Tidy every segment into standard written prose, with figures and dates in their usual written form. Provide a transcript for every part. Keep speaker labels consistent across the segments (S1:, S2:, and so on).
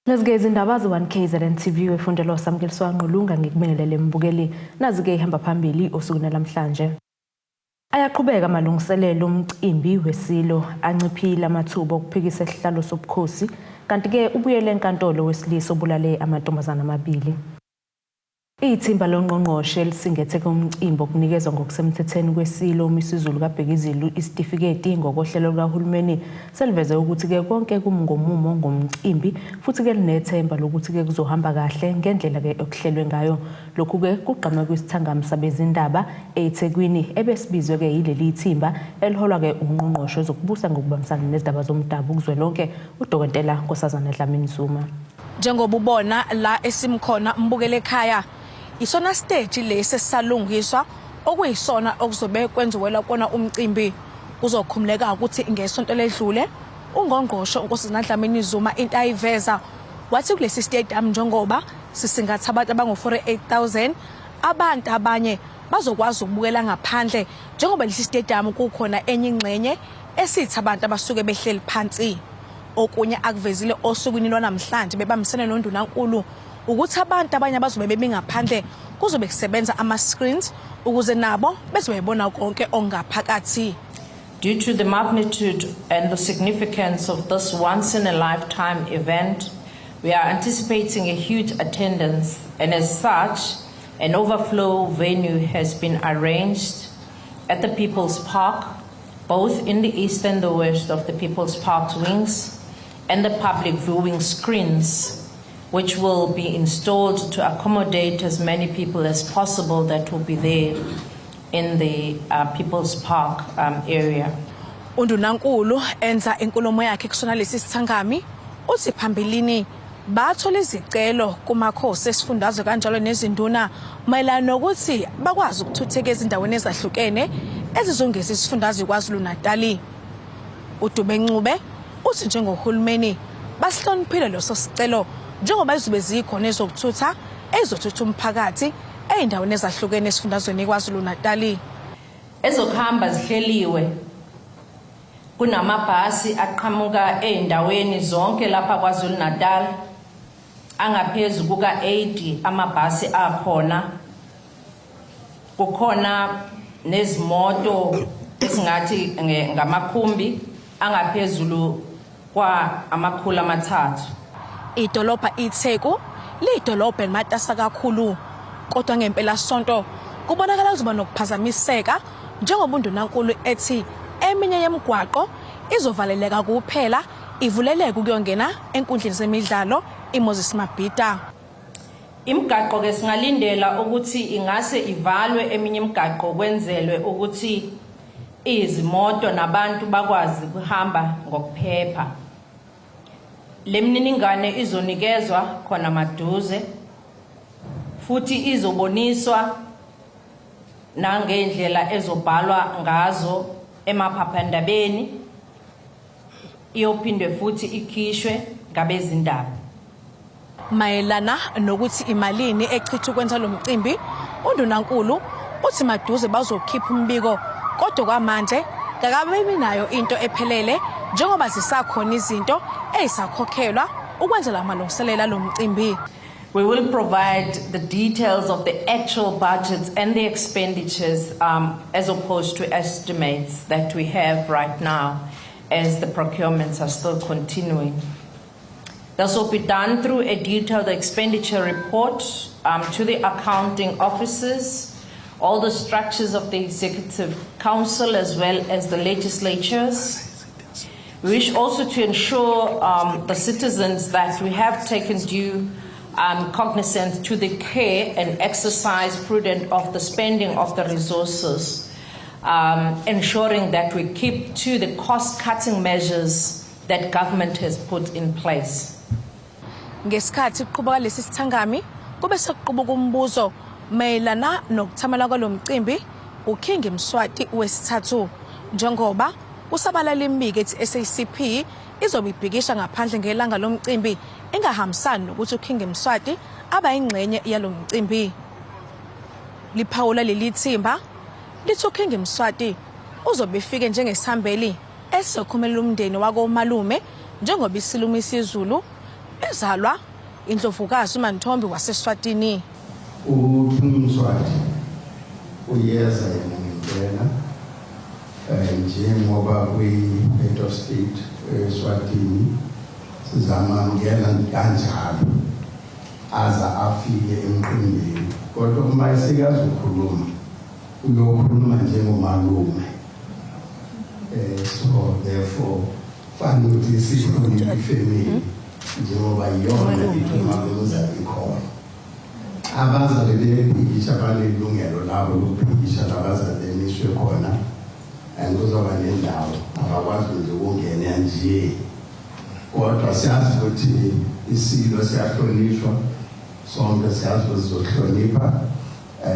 S1: Lezi-ke izindaba ze-1 KZN TV wefundelwa uSamkeliswa Ngqulunga ngikubingelele mbukeli. Nazi-ke ihamba phambili osukwini namhlanje. Ayaqhubeka amalungiselelo omcimbi weSilo, anciphile amathuba okuphikisa isihlalo sobukhosi, kanti-ke ubuyele enkantolo wesilisa obulale amantombazane amabili. Ithimba longqongqoshe elisingethe umcimbi okunikezwa ngokusemthethweni kweSilo uMisuzulu kaBhekizulu isitifiketi ngokohlelo lukahulumeni seliveze ukuthi-ke konke kumi ngomumo ngomcimbi futhi-ke linethemba lokuthi-ke kuzohamba kahle ngendlela-ke okuhlelwe ngayo. Lokhu-ke kugqame kwisithangami sabezindaba eThekwini ebesibizwe-ke yileli thimba eliholwa-ke ungqongqoshe wezokubusa ngokubambisana nezindaba zomdabu kuzwelonke uDokotela Nkosazana Dlamini Zuma.
S2: Njengoba ubona la esimkhona mbukele ekhaya, isona siteji lesi esisalungiswa okuyisona okuzobe kwenziwelwa kona umcimbi. Kuzokhumuleka ukuthi ngesonto ledlule uNgqongqoshe uNkosazana Dlamini Zuma into ayiveza wathi kulesi stadium njengoba sisingatha abantu abangu-48,000 abantu abanye bazokwazi ukubukela ngaphandle njengoba lesi stadium kukhona enye ingxenye esithi abantu abasuke behleli phansi. Okunye akuvezile osukwini lwanamhlanje bebambisene noNdunankulu ukuthi abantu abanye abazobe bemi ngaphandle kuzobe kusebenza ama-screens ukuze nabo bezobe bebona konke okungaphakathi.
S3: Due to the magnitude and the significance of this once-in-a-lifetime event, we are anticipating a huge attendance, and as such, an overflow venue has been arranged at the People's Park, both in the east and the west of the People's Park wings, and the public viewing screens, which will be installed to accommodate as many people as possible that will be there in the People's Park area.
S2: Undunankulu enza inkulumo yakhe kusona lesi sithangami uthi phambilini bathola izicelo kumakhosi esifundazwe kanjalo nezinduna mayelana nokuthi bakwazi ukuthutheka ezindaweni ezahlukene ezizungeze isifundazwe KwaZulu-Natali. UDube Ncube uthi njengohulumeni basihloniphile leso sicelo njengoba izobe zikhona ezokuthutha ezizothutha umphakathi ey'ndaweni ezahlukene esifundazweni KwaZulu-Natali.
S3: Ezokuhamba zihleliwe kunamabhasi aqhamuka ey'ndaweni zonke lapha KwaZulu-Natal angaphezu kuka-80 amabhasi akhona. Kukhona nezimoto esingathi ngamakhumbi angaphezulu kwa 300.
S2: Idolobha iTheku liyidolobha elimatasa kakhulu kodwa ngempelasonto kubonakala kuzoba nokuphazamiseka njengoba undunankulu ethi eminye yemigwaqo izovaleleka kuphela ivuleleke ukuyongena enkundleni zemidlalo iMoses Mabhida.
S3: Imigaqo ke singalindela ukuthi ingase ivalwe eminye imigaqo kwenzelwe ukuthi izimoto nabantu bakwazi ukuhamba ngokuphepha. Le mininingwane izonikezwa khona maduze futhi izoboniswa nangendlela ezobhalwa ngazo emaphaphandabeni iyophinde futhi ikhishwe ngabezindaba.
S2: Mayelana nokuthi imalini echitha ukwenza lo mcimbi, uNdunankulu uthi maduze bazokhipha umbiko kodwa kwamanje kakabi nayo into ephelele njengoba zisakhona izinto ezisakhokhelwa ukwenzela amalungiselelo alo mcimbi.
S3: We will provide the details of the actual budgets and the expenditures as opposed to estimates that we have right now as the procurements are still continuing. This will be done through a detailed expenditure report to the accounting officers, all the structures of the Executive Council as well as the legislatures. We wish also to ensure the citizens that we have taken due cognizance to the care and exercise prudent of the spending of the resources, ensuring that we keep to the cost-cutting measures that government has put in place.
S2: Ngesikhathi kuqhubeka lesi sithangami kube sekuqubuka umbuzo mayelana nokuthamela kwalo mcimbi uKing Mswati wesithathu njengoba kusabalala imibiko ethi SACP izobe ibhikisha ngaphandle ngelanga lomcimbi ingahambisani nokuthi uKing Mswati aba ingxenye yalo mcimbi. Liphawula leli thimba lithi uKing Mswati uzobe efike njengesihambeli esizokhumelela umndeni wakomalume njengoba iSilo uMisuzulu. Ezalwa indlovukazi uMantfombi waseSwatini.
S4: UKing Mswati uyeza yena ngempela njengoba kwi-head of state eSwatini sizamamukela kanjalo aza afike emqimbini, kodwa uma esekazokhuluma uyokhuluma njengomalume, so therefore fanele ukuthi sihloniphe ifamily njengoba iyona ithi umalume uzabe ikhona. Abazabe bebhikisha banelungelo labo lokubhikisha labazabe bemiswe khona, and kuzoba nendawo abakwazi nje ukungena nje, kodwa siyazi ukuthi isilo siyahlonishwa, sonke siyazi ukuthi sizohlonipha.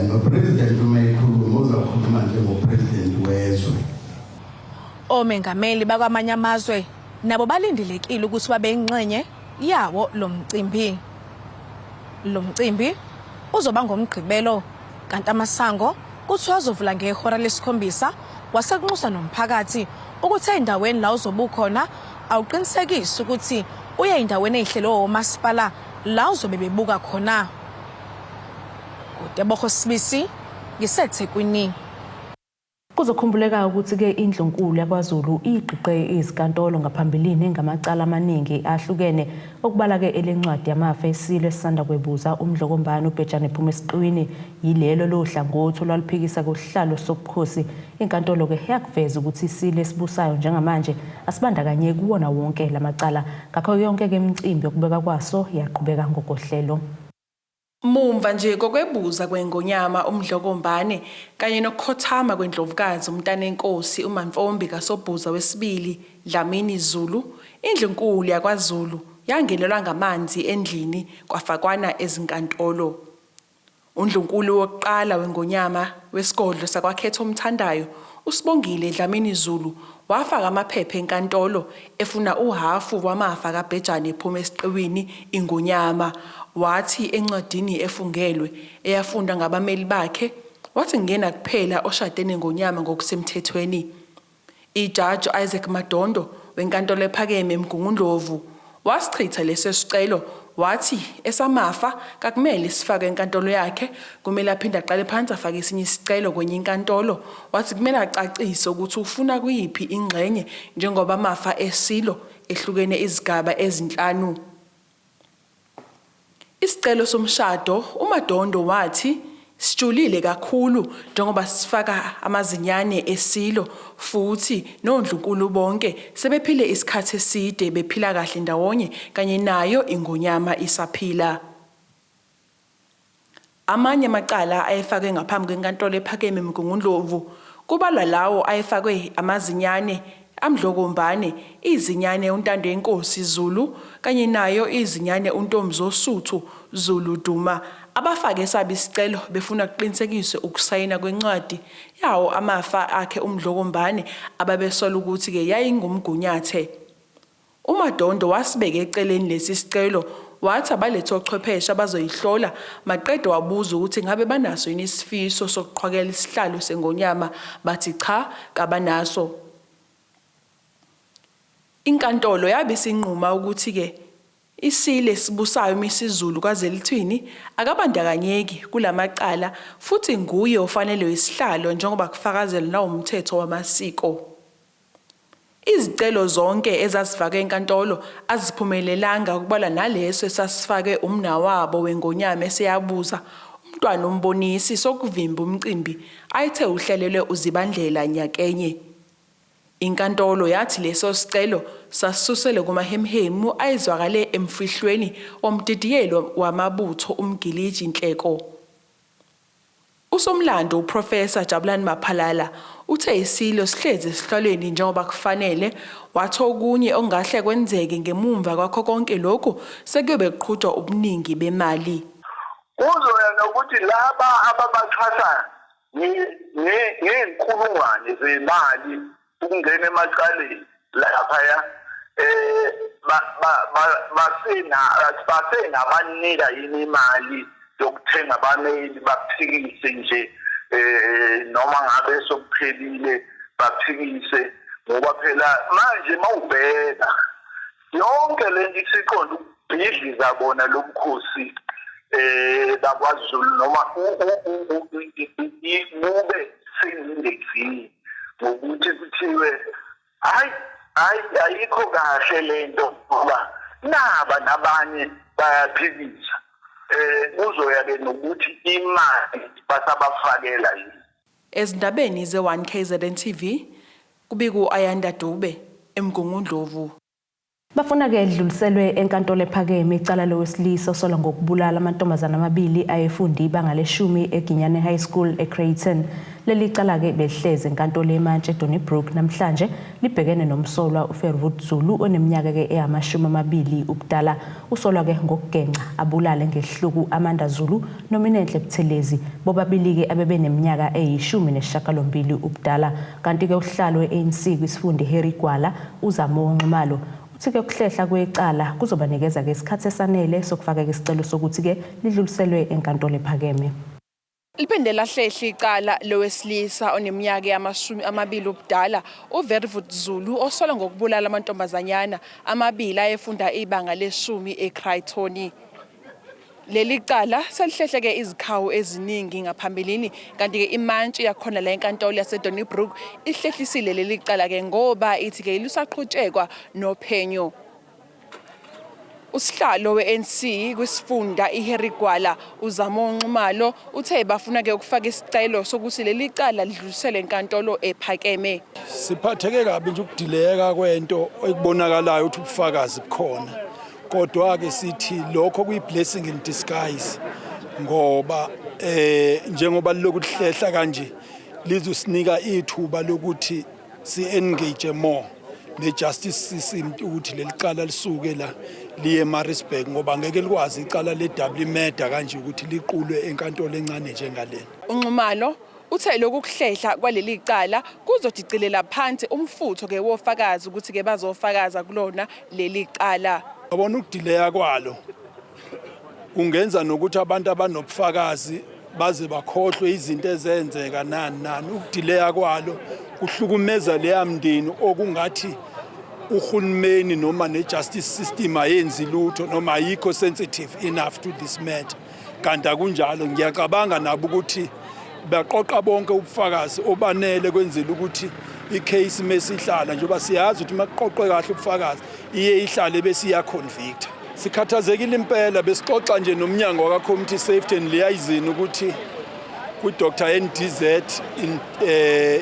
S4: No-president uma ekhuluma uzakhuluma njengo-president wezwe.
S2: Omengameli bakwamanye amazwe nabo balindelekile ukuthi babe ingxenye yawo lo mcimbi. Lo mcimbi uzoba ngomgqibelo, kanti amasango kuthiwa azovula ngehora lesikhombisa, wasekunxusa nomphakathi ukuthi ey'ndaweni la uzobe ukhona awuqinisekise ukuthi uye ey'ndaweni ey'hlelwe omasipala la uzobe bebuka khona. UTebogo Sibisi, ngiseThekwini.
S1: Kuzokhumbuleka ukuthi-ke indlunkulu yakwaZulu igqigqe izinkantolo ngaphambilini ngamacala amaningi ahlukene, okubala-ke elencwadi yamafa esilo esisanda kwebuza uMdlokombane uBhejane phuma esiqiwini yilelo lohlangothi olwaluphikisa kusihlalo sobukhosi. Inkantolo-ke yakuveza ukuthi isilo esibusayo njengamanje asibandakanye kuwona wonke lamacala, ngakho yonke-ke imicimbi yokubeka kwaso yaqhubeka ngokohlelo.
S5: Mumva nje kokwebuza kweNgonyama uMdlokombane kanye nokukhothama kweNdlovukazi uMntanenkosi uMantfombi kaSobhuza wesibili Dlamini Zulu, iNdlunkulu yakwaZulu yangenelwa ngamanzi endlini kwafakwana ezinkantolo. UNdlunkulu wokuqala weNgonyama wesigodlo sakwaKhethomthandayo, uSibongile Dlamini Zulu wafaka amaphepha enkantolo efuna uhhafu wamafa kaBhejane ephuma esiqiwini iNgonyama, wathi encwadini efungelwe eyafundwa ngabameli bakhe wathi nguyena kuphela oshade neNgonyama ngokusemthethweni. Ijaji u-Isaac Madondo weNkantolo Ephakeme eMgungundlovu wasichitha leso sicelo, wathi esamafa kakumele sifakwe enkantolo yakhe, kumele aphinde aqale phansi afake esinye isicelo kwenye inkantolo. Wathi kumele acacise ukuthi ufuna kuyiphi ingxenye njengoba amafa eSilo ehlukene izigaba ezinhlanu. Isicelo somshado uMadondo wathi sijulile kakhulu njengoba sifaka amazinyane eSilo futhi nondlunkulu bonke sebephile isikhathi eside bephila kahle ndawonye kanye nayo iNgonyama isaphila. Amanye amacala ayefakwe ngaphambi kweNkantolo Ephakeme eMgungundlovu kubalwa lawo ayefakwe amazinyane aMdlokombane, izinyane uNtandoyenkosi Zulu kanye nayo izinyane uNtombizosuthu Zulu Duma abafake esabo isicelo befuna kuqinisekiswe ukusayina kwencwadi yawo amafa akhe uMdlokombane ababesola ukuthi-ke yayingumgunyathe. UMadondo wasibeka eceleni lesi sicelo wathi abalethe ochwepheshe abazoyihlola, maqede wabuza ukuthi ngabe banaso yini isifiso sokuqhwakela isihlalo seNgonyama, bathi cha kabanaso. Inkantolo yabe isinquma ukuthi-ke iSilo esibusayo uMisizulu kaZwelithini akabandakanyeki kula macala futhi nguye ofanelwe yisihlalo njengoba kufakazelwa nawumthetho wamasiko. Izicelo zonke ezazifakwe enkantolo aziphumelelanga kubalwa naleso esasifakwe umnawabo weNgonyama eseyabuza uMntwana uMbonisi sokuvimba umcimbi ayethe uhlelelwe uZibandlela nyakenye. Inkantolo yathi leso sicelo sasisuselwe kumahemuhemu ayezwakale emfihlweni womdidiyeli wamabutho uMgiliji Nhleko. Usomlando uProfesa Jabulani Maphalala uthe iSilo sihlezi esihlalweni njengoba kufanele, wathi okunye okungahle kwenzeke ngemumva kwakho konke lokhu sekuyobe kuqhutshwa ubuningi bemali.
S6: Kuzoya nokuthi laba ababaxhasa ngey'nkulungwane zemali ukungena emacaleni laphaya basena basengabanika yini imali yokuthenga abameli baphikise nje noma ngabe sokuphelile baphikise, ngoba phela manje mawubheka yonke lento isiqonde. Bhidliza bona lobukhosi bakwaZulu noma bube sengindezini ngokuthi kuthiwe hayi hayi ayikho kahle lento ngoba naba nabanye bayaphikisa. Kuzoya ke nokuthi imali basabafakela yini.
S5: Ezindabeni ze-1 KZN TV kubika u-Ayanda Dube eMgungundlovu.
S1: Bafuna-ke lidluliselwe enkantolo ephakeme icala lowesilisa osola ngokubulala amantombazane amabili ayefunda ibanga leshumi eGinyane High School eCraton. Leli cala-ke belihlezi enkantolo yemantshi eDonnybrook namhlanje libhekene nomsolwa uFerwood Zulu oneminyaka-ke eyi-20 ubudala. Usolwa-ke ngokugenca abulale ngesihluku Amanda Zulu noMinenhle Buthelezi, bobabili-ke abebeneminyaka eyi-18 ubudala. Kanti-ke usihlalo we-ANC kwisifunda iHarry Gwala, uZamo Nxumalo, uthi-ke ukuhlehla kwecala kuzobanikeza-ke isikhathi esanele sokufaka-ke isicelo sokuthi-ke lidluliselwe enkantolo ephakeme.
S5: Liphinde lahlehla icala lowesilisa oneminyaka eyama-20 ubudala uVerwood Zulu osolwa ngokubulala amantombazanyana amabili ayefunda ibanga leshumi eCraightoni. Leli cala selihlehleke izikhawu eziningi ngaphambilini kanti-ke imantshi yakhona la enkantolo yaseDonnybrook ihlehlisile leli cala-ke ngoba ithi-ke lusaqhutshekwa nophenyo. Usihlalo we-ANC kwisifunda iHarry Gwala uZamo Nxumalo uthe bafuna-ke ukufaka isicelo sokuthi leli cala lidluliselwe enkantolo ephakeme.
S7: Siphatheke kabi nje ukudileka kwento ekubonakalayo ukuthi ubufakazi bukhona, kodwa-ke sithi lokho kuyi-blessing in disguise ngoba njengoba liloku lihlehla kanje lizosinika ithuba lokuthi si-engage more ne-justice system ukuthi leli cala lisuke la liye eMaritzburg ngoba ngeke likwazi icala le-double murder kanje ukuthi liqulwe enkantolo encane njengalena.
S5: UNxumalo uthe lokhu kuhlehla kwaleli cala kuzodicilela phansi umfutho ke wofakazi ukuthi ke bazofakaza kulona leli cala.
S7: Yabona ukudileya kwalo kungenza nokuthi abantu abanobufakazi baze bakhohlwe izinto ezenzeka nani nani. Ukudileya kwalo kuhlukumeza leya mndeni okungathi uhulumeni noma ne-justice system ayenzi lutho noma ayikho sensitive enough to this matter, kanti akunjalo. Ngiyacabanga nabo ukuthi baqoqa bonke ubufakazi obanele kwenzela ukuthi i-case mesihlala, njengoba siyazi ukuthi makuqoqwe kahle ubufakazi iye ihlale bese iya-convicta. Sikhathazekile impela, besixoxa nje nomnyango waka-Community Safety and Liaison ukuthi ku-Dr NDZ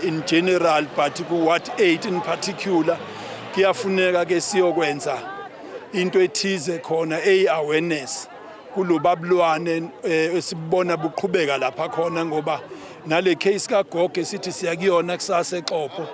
S7: in general but ku-Ward 8 in particular kuyafuneka ke siyokwenza into ethize khona eyi-awareness kulobabulwane esibona buqhubeka lapha khona, ngoba nale case kagogo esithi siyakuyona kusasa eXopo,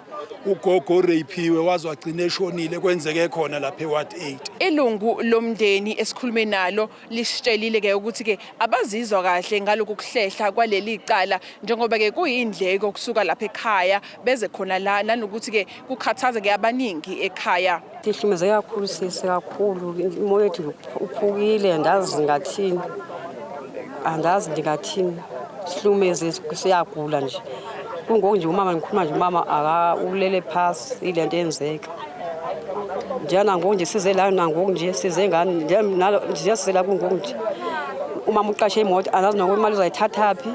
S7: ugogo orapiwe waze wagcina eshonile, kwenzeke khona lapha eWard 8.
S5: Ilungu lomndeni esikhulume nalo lisitshelile ke ukuthi ke abazizwa kahle ngalokhu kuhlehla kwaleli cala njengoba ke kuyindleko kusuka lapha ekhaya beze khona la, nanokuthi ke kukhathaza ke abaningi ekhaya.
S8: Sihlukumeze kakhulu sisi, kakhulu. Umoya wethu uphukile, andazi ngathini, andazi ndingathini. Sihlumeze, siyagula nje kungoku nje. Umama ngikhuluma nje, umama ulele phasi ile nto eyenzeka njengangoku nje. Size la nangoku nje, size ngani nje, size la kungoku nje. Umama uqashe imoto, andazi nokuba imali uzayithatha phi.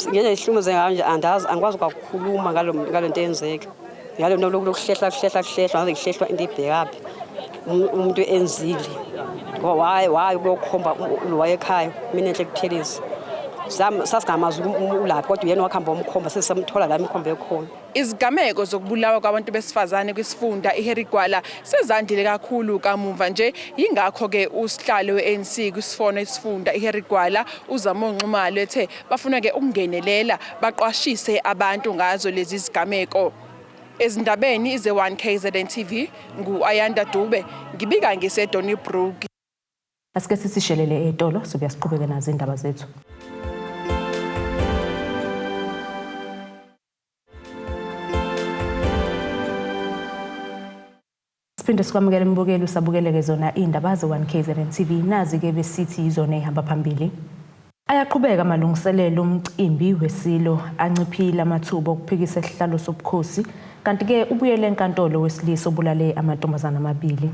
S8: Ngenye ihlumeze ngayo nje, andazi, angikwazi kwakukhuluma ngalo nto eyenzeka ngalo nto lokuhlehla kuhlehla kuhlehla ngaze kuhlehlwa into ibhekaphi umuntu enzile ngoba waye ukuyokhomba lo wayekhaya Minenhle Buthelezi. Sasingamazi ulaphi kodwa uyena wakuhamba wamkhomba, sesisamthola la imikhomba ekhona.
S5: Izigameko zokubulawa kwabantu besifazane kwisifunda iHarry Gwala sezandile kakhulu kamuva nje, yingakho ke usihlalo we-ANC kwisifona isifunda iHarry Gwala uZamo Nxumalo ethe bafuna ke ukungenelela baqwashise abantu ngazo lezi zigameko. Ezindabeni ze-1 KZN TV ngu-Ayanda Dube, ngibika ngiseDonnybrook.
S1: Asike sisishelele etolo sobuya siqhubeke nazo indaba zethu. Siphinde sikwamukele mbukeli usabukeleke zona iy'ndaba ze-1 KZN TV. Nazi-ke besithi yizona ey'hamba phambili. Ayaqhubeka amalungiselelo omcimbi weSilo, anciphile amathuba okuphikisa isihlalo sobukhosi, kanti-ke ubuyele enkantolo wesilisa obulale amantombazane amabili.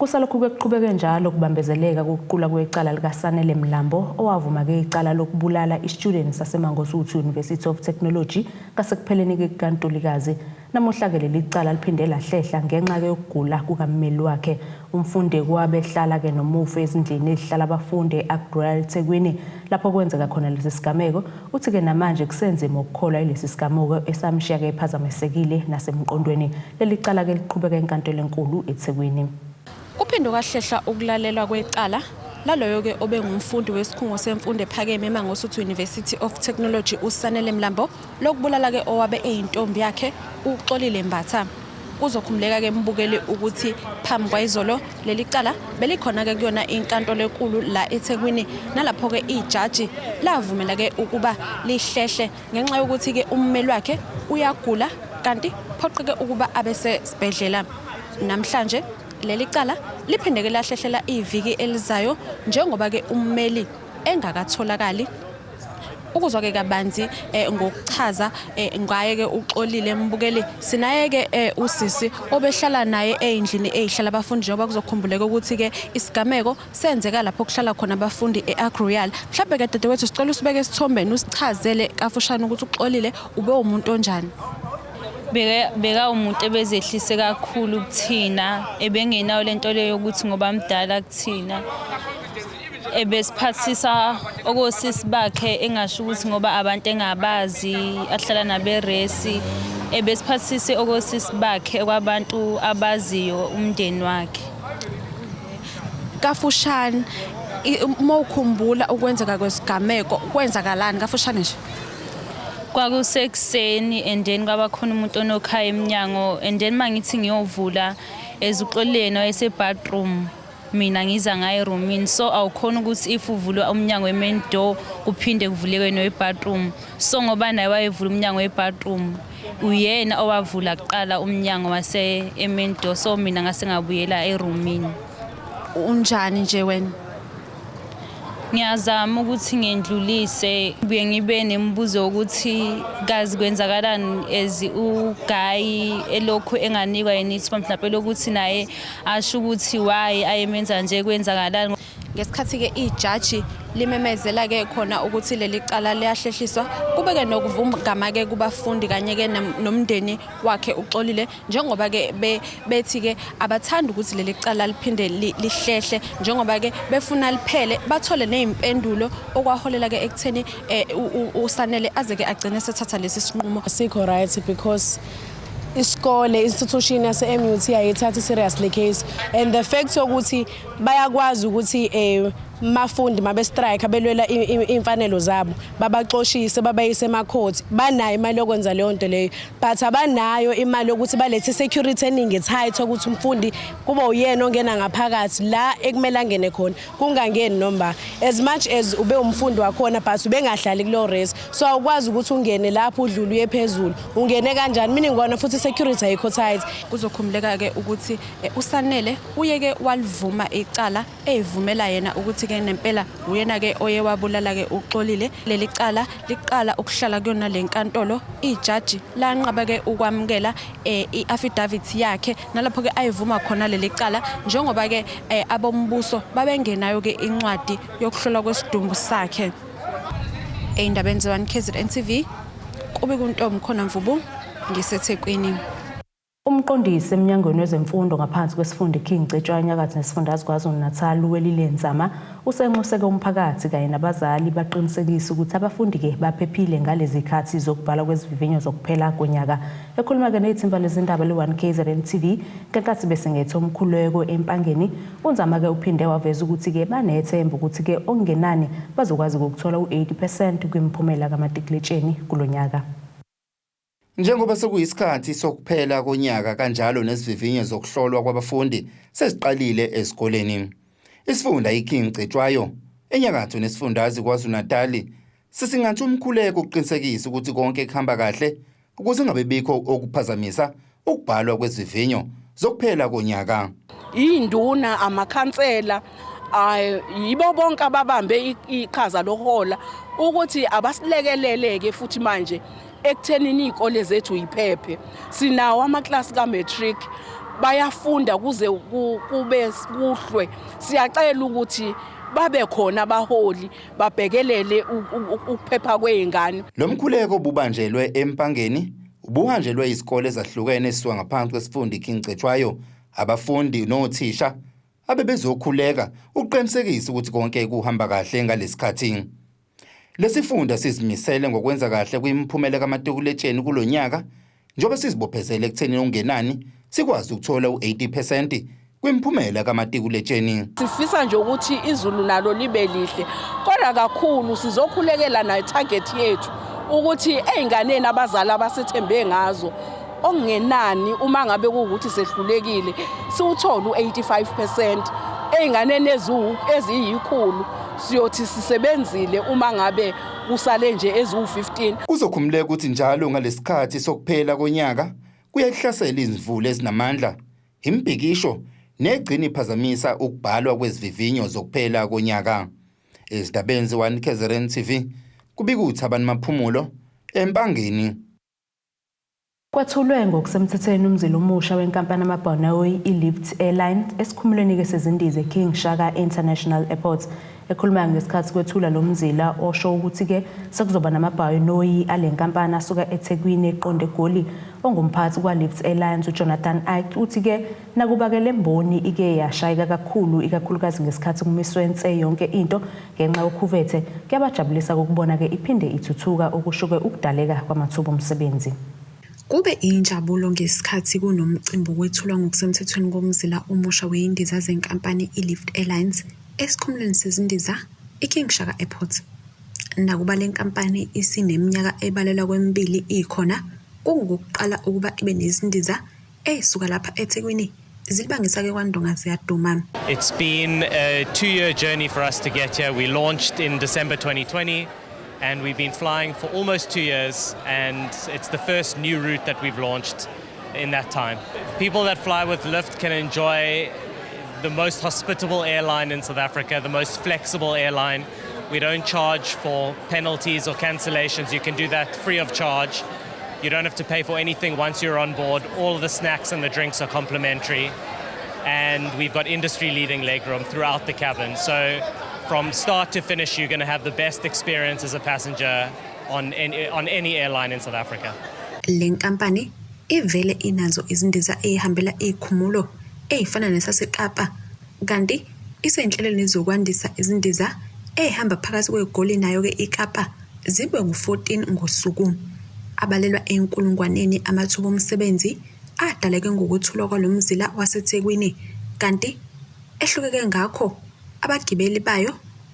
S1: Kusalokhu kuqhubeke njalo kubambezeleka kokuqulwa kwecala likaSanele Mlambo owavuma-ke icala lokubulala i-student saseMangosuthu University of Technology ngasekupheleni kukaNtulikazi. Namuhla-ke leli cala liphinde lahlehla ngenxa yokugula kukammeli wakhe. Umfundi kwabehlala-ke nomufi ezindlini ezihlala abafundi e-Ark eThekwini lapho kwenzeka khona lesi sigameko. Uthi-ke namanje kusenzima ukukholwa ilesi sigameko esamshiya-ke ephazamisekile nasemqondweni. Leli cala-ke liqhubeka enkantolo enkulu eThekwini.
S2: Kuphinde kwahlehla ukulalelwa kwecala laloyo-ke obengumfundi wesikhungo semfundo ephakeme eMangosuthu University of Technology uSanele Mlambo lokubulala-ke owabe eyintombi yakhe uXolile Mbatha. Kuzokhumbuleka-ke mbukeli ukuthi phambi kwayizolo leli cala belikhona-ke kuyona inkantolo enkulu la eThekwini, nalapho-ke ijaji lavumela-ke ukuba lihlehle ngenxa yokuthi-ke ummeli wakhe uyagula kanti phoqeke ukuba abe sesibhedlela. Namhlanje leli cala liphindeke lahlehlela iviki elizayo njengoba-ke ummeli engakatholakali. Ukuzwa-ke kabanzi ngokuchaza ngaye-ke uXolile mbukeli, sinaye-ke usisi obehlala naye ey'ndlini ey'hlala abafundi, njengoba kuzokhumbuleka ukuthi-ke isigameko senzeka lapho kuhlala khona abafundi e-Ark Royal. Mhlawumbe-ke dadewethu sicela usibeke esithombeni usichazele kafushane ukuthi uXolile ube umuntu onjani.
S9: Beka umuntu ebezehlise kakhulu kuthina, ebengenayo lento leyo yokuthi ngoba mdala kuthina. Ebesiphathisa okosisi bakhe engasho ukuthi ngoba abantu engabazi ahlala naberesi, ebesiphathise okosisi bakhe okwabantu abaziyo umndeni wakhe.
S2: Kafushane uma ukhumbula ukwenzeka kwesigameko kwenzakalani kafushane nje?
S9: Kwakusekuseni and then kwaba khona umuntu onokhaya eminyango, and then mangithi ngiyovula ezuxoleni wayese-bathroom, mina ngiza ngaye erumini, so awukhona ukuthi if uvulwa umnyango we-main door kuphinde kuvuleke nowe-bathroom. So ngoba naye wayevula umnyango we-bathroom, uyena owavula kuqala umnyango wase e-main door, so mina ngase ngabuyela erumini.
S2: Unjani nje wena?
S9: Ngiyazama ukuthi ngendlulise, buye ngibe nemibuzo yokuthi kazi kwenzakalani as uGayi elokhu enganikwa yena ithuba mhlawumbe lokuthi naye asho ukuthi why ayemenza nje, kwenzakalani.
S2: Ngesikhathi-ke ijaji limemezela-ke khona ukuthi leli cala liyahlehliswa, kube-ke nokuvungama-ke kubafundi kanye-ke nomndeni wakhe uXolile, njengoba-ke bethi-ke abathandi ukuthi leli cala liphinde lihlehle, njengoba-ke befuna liphele bathole ney'mpendulo, okwaholela-ke ekutheni uSanele aze-ke agcine sethatha lesi sinqumo.
S5: Asikho right because isikole, institution yase-MUT ayithathi seriously case, and the fact yokuthi bayakwazi ukuthi mafundi mabe strike belwela imfanelo zabo babaxoshise babayise emacourt, banayo imali yokwenza leyo nto leyo, but abanayo imali yokuthi balethe security eningi tight ukuthi umfundi kube uyena ongena ngaphakathi la ekumele angene khona, kungangeni noma as much as ube umfundi wakhona but ubengahlali kulo res. So awukwazi ukuthi ungene lapho udlule uye phezulu, ungene kanjani? Meaning kona futhi security ayikho tight.
S2: Kuzokhumbuleka-ke ukuthi uSanele uyeke walivuma icala, eyivumela yena ukuthi-ke nempela uyena-ke oye wabulala-ke uXolile. Leli cala liqala ukuhlala kuyona le nkantolo, ijaji lanqaba-ke ukwamukela i-affidavit yakhe nalapho-ke ayivuma khona leli cala, njengoba-ke abombuso babengenayo-ke incwadi yokuhlolwa kwesidumbu sakhe. Ey'ndabeni ze-1 KZN TV, kube kuntombi khona Mvubu, ngiseThekwini.
S1: Umqondisi emnyangweni wezemfundo ngaphansi kwesifunda iKing Cetshwayo Nyakatho nesifundazwe KwaZulu-Natal uWelile Nzama usenxuseke umphakathi kanye nabazali baqinisekise ukuthi abafundi-ke baphephile ngalezi khathi zokubhalwa kwezivivinyo zokuphela konyaka. Ekhuluma-ke nethimba lezindaba le-1 KZN TV ngenkathi besingethe umkhuleko eMpangeni, uNzama-ke uphinde waveza ukuthi-ke banethemba ukuthi-ke okungenani bazokwazi ukuthola u-80% kwimiphumela kamatikuletsheni kulo nyaka.
S10: Njengoba sekuyisikhathi sokuphela konyaka kanjalo nezivivinyo zokuhlolwa kwabafundi seziqalile ezikoleni. Isifunda iKing Cetshwayo enyakatho nesifundazwe KwaZulu-Natal sisingatha umkhuleko ukuqinisekisa ukuthi konke kuhamba kahle ukuze kungabe bikho okuphazamisa ukubhalwa kwezivivinyo zokuphela konyaka.
S11: Induna, amakhansela, yibo bonke ababambe iqhaza lokuhola ukuthi abasilekelele-ke futhi manje ekuthenini iy'kole zethu yiphephe. Sinawo amaklasi ka-matric, Bayafunda kuze kube kuhlwe. Siyacela ukuthi babe khona abaholi, babhekelele ukuphepha kwey'ngane.
S10: Lo mkhuleko ububanjelwe eMpangeni, ubuhanjelwe izikole ezahlukene ezisuka ngaphansi kwesifunda iKing Cetshwayo, abafundi nothisha abebezokhuleka ukuqinisekisa ukuthi konke kuhamba kahle ngalesikhathi. Lesifunda sizimisele ngokwenza kahle kwimiphumela kamatikuletsheni kulonyaka, njengoba sizibophezele ekutheni okungenani sikwazi ukuthola u-80% kwimiphumela kamatikuletsheni.
S11: Sifisa nje ukuthi izulu nalo libe lihle, kodwa kakhulu sizokhulekela nayo target yethu ukuthi ey'nganeni abazali abasethembe ngazo, okungenani uma ngabe kuwukuthi sehlulekile siwuthole u-85% ey'nganeni eziyikhulu, siyothi sisebenzile uma ngabe kusale nje eziwu-15.
S10: Kuzokhumuleka ukuthi njalo ngalesikhathi sokuphela konyaka kuyakuhlasela izimvula ezinamandla, imibhikisho negcina iphazamisa ukubhalwa kwezivivinyo zokuphela konyaka. Ezindabeni ze-1 KZN TV, kubika uThabani Maphumulo eMpangeni.
S1: Kwethulwe ngokusemthethweni umzila omusha wenkampani amabhanoyi i-Lift Airlines esikhumulweni-ke sezindiza e-King Shaka International Airport. Ekhuluma ngesikhathi kwethula lo mzila osho ukuthi-ke sekuzoba namabhanoyi ale nkampani asuka eThekwini eqonde eGoli, ongumphathi kwa-Lift Airlines uJonathan Ike uthi-ke nakuba-ke le mboni ike yashayeka kakhulu, ikakhulukazi ngesikhathi kumiswe nse yonke into ngenxa yokhuvethe, kuyabajabulisa ukubona-ke iphinde ithuthuka, okusho-ke ukudaleka kwamathuba omsebenzi.
S12: Kube injabulo ngesikhathi kunomcimbi wokwethulwa ngokusemthethweni komzila omusha wey'ndiza zenkampani i-Lift Airlines esikhumulweni sezindiza i-King Shaka Airport. Nakuba le nkampani isineminyaka ebalelwa kwemibili ikhona, kungokokuqala ukuba ibe nezindiza ey'suka lapha eThekwini zilibangisa-ke kwaNdonga ziyaduma.
S13: It's been a 2-year journey for us to get here. We launched in December 2020 and we've been flying for almost 2 years, and it's the first new route that we've launched in that time. People that fly with Lift can enjoy the most hospitable airline in South Africa, the most flexible airline. We don't charge for penalties or cancellations. You can do that free of charge. You don't have to pay for anything once you're on board. All of the snacks and the drinks are complimentary. And we've got industry leading legroom throughout the cabin. So from start to finish, you're going to have the best experience as a passenger on any airline in South Africa.
S12: Le nkampani ivele inazo izindiza ey'hambela iy'khumulo ey'fana nesaseKapa, kanti isey'nhlelweni zokwandisa izindiza ey'hamba phakathi kweGoli nayo-ke iKapa zibe ngu-14 ngosuku. Abalelwa enkulungwaneni amathuba omsebenzi adaleke ngokwethulwa kwalo mzila waseThekwini, kanti ehlukeke ngakho abagibeli bayo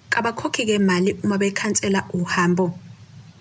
S12: kabakhokhi-ke mali uma bekhansela uhambo.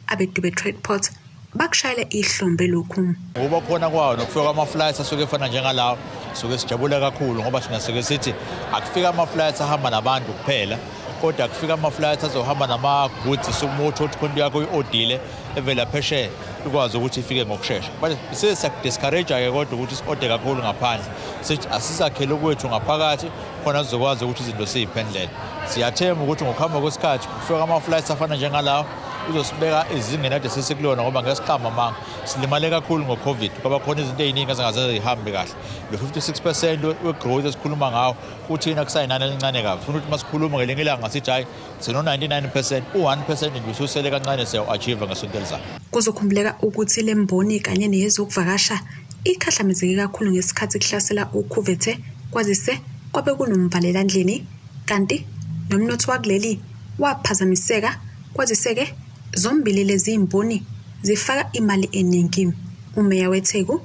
S12: AbeDube Tradeport bakushayela ihlombe lokhu.
S14: Ngokuba khona kwawo nokufika kwama-flights asuke efana njengalawo, suke sijabule kakhulu ngoba thina suke sithi akufika ama-flights ahamba nabantu kuphela, kodwa kufika ama-flights azohamba nama-goods. Uma uthi khona into yakho uyi-odile evela phesheya, ikwazi ukuthi ifike ngokushesha. But siye siyaku-discourage-ke kodwa ukuthi si-ode kakhulu ngaphandle, sithi asisakhele kwethu ngaphakathi khona sizokwazi ukuthi izinto siyiphendlele. Siyathemba ukuthi ngokuhamba kwesikhathi kufika ama-flights afana njengalawo uzosibeka ezingeni ade sesikulona, ngoba ngeke siqambe amanga, silimale kakhulu ngo-COVID, kwaba khona izinto ey'ningi ezingaze zihambe kahle. Lo 56% we-growth esikhuluma ngawo kuthina kusayinani elincane kabi. Funa ukuthi masikhuluma ngelinye ilanga sithi hhayi, sino-99%, u-1% nje ususele kancane, siyawu-achieve ngesonto elizayo.
S12: Kuzokhumbuleka ukuthi le mboni kanye neyezokuvakasha ikhahlamezeke kakhulu ngesikhathi kuhlasela ukhuvethe, kwazise kwabe kunomvalelandlini, kanti nomnotho wakuleli waphazamiseka, kwazise-ke zombili lezi mboni zifaka imali eningi. Umeya weTheku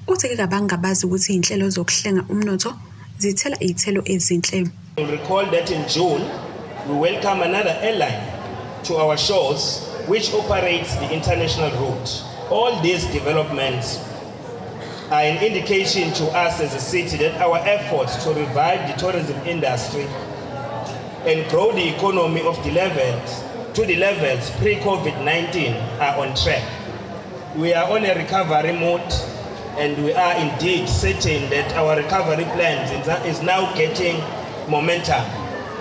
S12: uthi-ke kabangabazi ukuthi iy'nhlelo zokuhlenga umnotho zithela iy'thelo ezinhle.
S15: You'll recall that in June, we welcome another airline to our shores, which operates the international route. All these developments are an indication to us as a city that our efforts to revive the tourism industry and grow the economy of the levels to the levels pre-COVID-19 are on track. We are on a recovery mode, and we are indeed certain that our recovery plans is now getting momentum.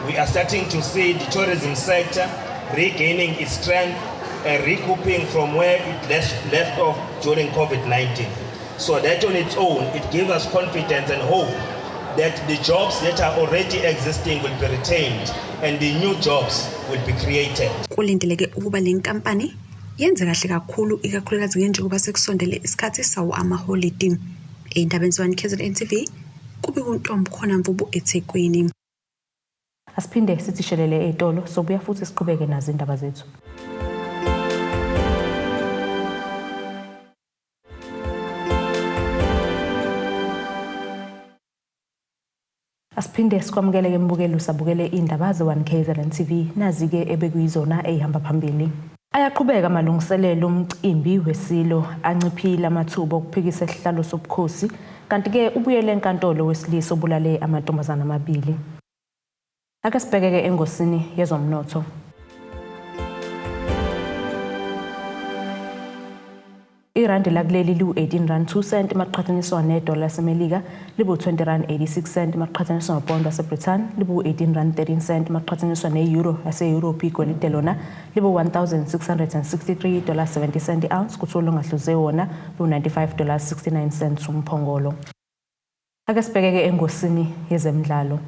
S15: We are starting to see the tourism sector regaining its strength and recouping from where it left off during COVID-19. So that on its own, it gives us confidence and hope that the jobs that are already existing will be retained and the new jobs will be created.
S12: Kulindeleke ukuba le nkampani yenze kahle kakhulu ikakhulukazi njengoba sekusondele isikhathi sawo amaholidi. Ey'ndabeni ze-1 KZN TV kubika uNtombikhona Mvubu eThekwini.
S1: Asiphinde sithi shelele ey'tolo sobuya futhi siqhubeke nazo indaba zethu. Asiphinde sikwamukele-ke mbukeli usabukele iy'ndaba ze-1 KZN TV nazi-ke ebekuyizona ey'hamba phambili. Ayaqhubeka amalungiselelo omcimbi weSilo anciphile amathuba okuphikisa isihlalo sobukhosi kanti-ke ubuyele enkantolo wesilisa obulale amantombazane amabili. Ake sibhekeke engosini yezomnotho. Irandi lakuleli liwu-18 rand 2 cent maqhathaniswa nedola laseMelika, libu-20 rand 86 cent maqhathaniswa nopondo waseBrithani, libu-18 rand 13 cent maqhathaniswa ne-euro yase-Europe. Igolide lona libu-1663 dollars 70 cent i-ounce, kuthi olungahluze wona bu-95 dollars 69 cents umphongolo. Ake sibhekeke engosini yezemidlalo.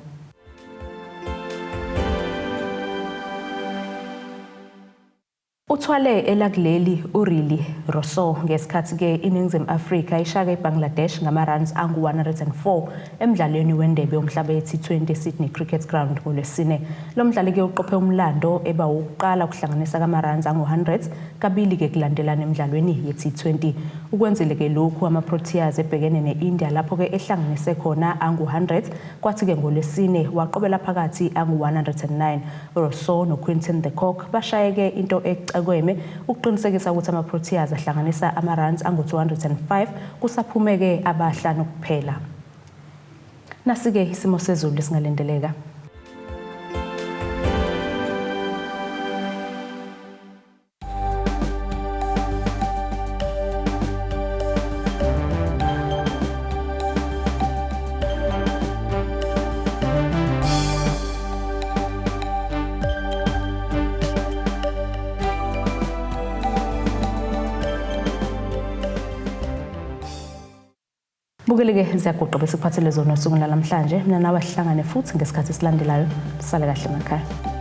S1: Uthwale elakuleli uRilee Rossouw ngesikhathi-ke iNingizimu Afrika ishake iBangladesh ngama-runs angu-104 emdlalweni wendebe yomhlaba ye-T20 Sydney Cricket Ground ngoLwesine. Lo mdlali-ke uqophe umlando eba wokuqala ukuhlanganisa kama-runs angu-100 kabili-ke kulandelana emdlalweni ye-T20. Ukwenzile-ke lokhu ama-Proteas ebhekene ne-India lapho-ke ehlanganise khona angu-100 kwathi-ke ngoLwesine waqobela phakathi angu-109. Rossouw noQuinton de Kock bashayeke into ecekweme ukuqinisekisa ukuthi ama-Proteas ahlanganisa ama-runs angu-205 kusaphumeke abahlanu kuphela. Nasi-ke isimo sezulu esingalindeleka. Bukele-ke ziyaguqa bese kuphathele zona osukwini lwanamhlanje. Mina nawe sihlangane futhi ngesikhathi esilandelayo. Sale kahle emakhaya.